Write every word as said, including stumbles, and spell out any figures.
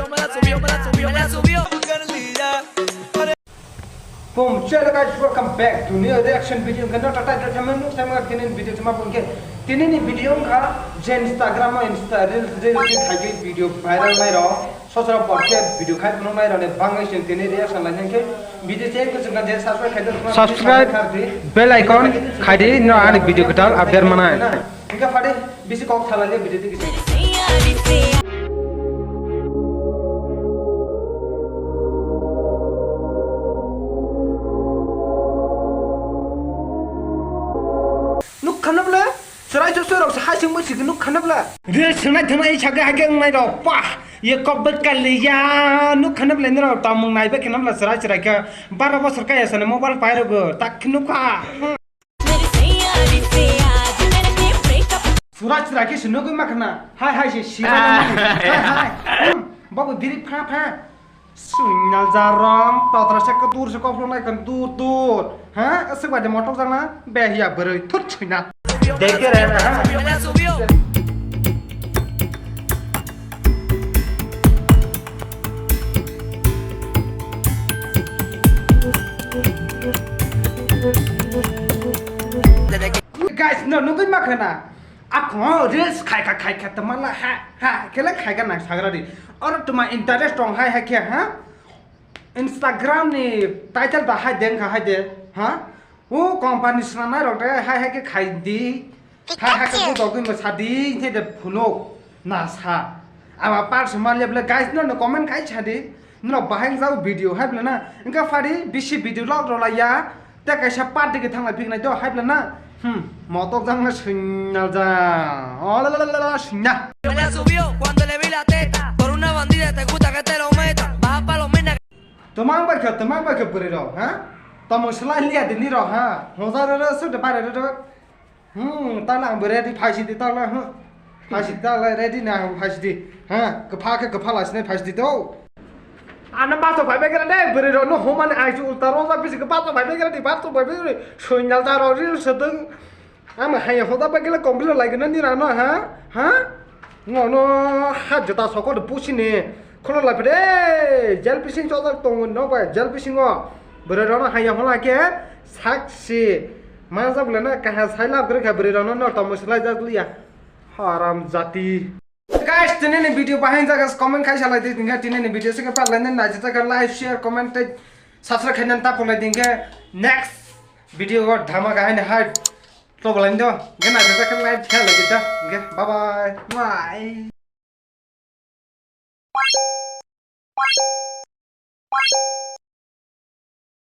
Boom, hello guys, welcome back to new reaction video. Hwnkhe no tatai tatai manu sai ma tini video sama pun ke tini ni video ka je Instagram o insta reels reels khai video viral nai ro. Sosra porke video khai phunuk nai rok ni bangwi chwng tini reaction lai khe video se kwchwng kha je subscribe khai di. Subscribe, bell icon khai di, no ani video kwtal update manai. Hingke phadi bisi kok thala le video tigi. Nuk khanap le, serai sosoi rok se hai sing bai sigi nuk khanap le. Ril swngnai thwngnai sakhe hakhe wngnai rok, pah! Ye kok bai kaliya, nuk khanap le nirok tamung nai bai khanap le serai serai khe. Bara bosor kaya sani mobile pai rok tak nuk kha. Serai serai khe se nugui ma khana. Hai hai se sira. Hai hai. Hmm, babu biri pha pha. Suinal jarom, totra se kudur se kophlo nai kan dur dur. Ha? Aswk bai de motok jang na? Behiya bwrwi thut suina. Dekhe re na, ha? Guys, no, nugui ma khana. Ako reels khai kha khai kha tama la ha ha khe le khai kha nang sagra di. Oro tuma interest tong hai hai khe ha. Instagram ni title ba hai deng kha hai de ha. O company swnamnai rok de hai hai khe khai di. Hai hai khe budok gwi mo sa di the de phunuk na sa. Ama personal level guys no no comment khai sa di. No bahai jao video hai bla na. Engka phari bisi video log rw la ya. Te kaisa party khe thanglai phiknai do hai bla na. Hmm, motok jang na signal ja. Oh la la la la signal. Me la subió cuando le vi la teta. Por una bandida te gusta que te lo meta. Baja pa lo mena. Tomang bai khe, tomang bai khe bwrwi rok, ha? Tamo slai liya dini rok, ha? Hoja re re suk de bare re re. Hmm, ta nang bwrwi di phaisi di ta la, ha? Phaisi ta la ready na phaisi di. Ha, kwpha khe kwpha la sinai phaisi di to. Ano baso phai bai gra de, bwrwi rok no homani ai chu ulta roja bisi khe baso phai bai gra di, baso phai bai gra di. Soinal ta rok ril sedeng. Ama hai hoda bai gele complain lai gana ni rano ha? Ha? Ngono ha jota sokol de pusi ni. Kholo lai phede. Jel pising chojak tongo no bai, jel pisingo. Bwrwi rano hai hola ke saksi. Manja bwlana kaha sai lab gre kha bwrwi rano no tomo slai jak liya. Haram jati. Guys, tini ni video bahai jaga comment khai salai di tingkha tini ni video se ke parlai nai jata ka like, share, comment tei subscribe khai nan ta pulai tingkha next video go dhama kahai ni hai to balai do ge nai jata ka like khai lai di ta ge bye bye. Bye.